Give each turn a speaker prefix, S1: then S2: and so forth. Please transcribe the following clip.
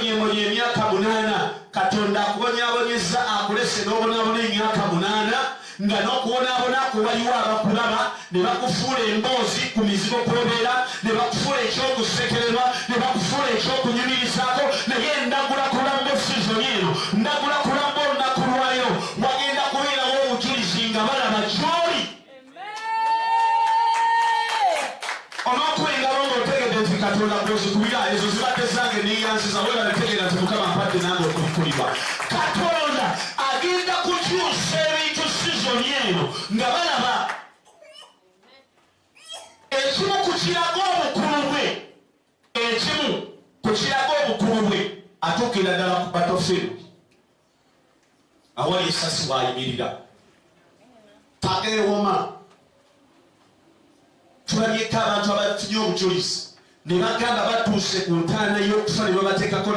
S1: Wabonyebonye emyaka 8. Katonda akubonyaabonyezza, akulese n'obonaabona emyaka 8, nga n'okubonaabona kwe waliwo abakulaba ne bakufuula emboozi ku mizigo kw'obeera, ne bakufuula ekyokusekererwa, ne bakufuula ekyokunyumirizaako. Naye ndagula kulamba sizoni eno, ndagula kulamba olunaku lwaleero, wagenda kubeerawo obujulizi nga balaba gy'oli. Onookuba engalo ng'otegedde nti Katonda gw'ozikubira. Ezo zibadde zange, neeyanziza. Webale tegeera nti Mukama mpadde nange okubikkulirwa. Katonda agenda kukyusa ebintu sizoni eno nga balaba. Ekimu ku kiraga obukulu bwe, ekimu ku kiraga obukulu bwe, atuukira ddala ku battlefield awali esasi bwayimirira, tageewoma. Tulabyeko abantu abafunye obujulizi ne bagamba batuuse ku ntaana y'okufa ne babateekako.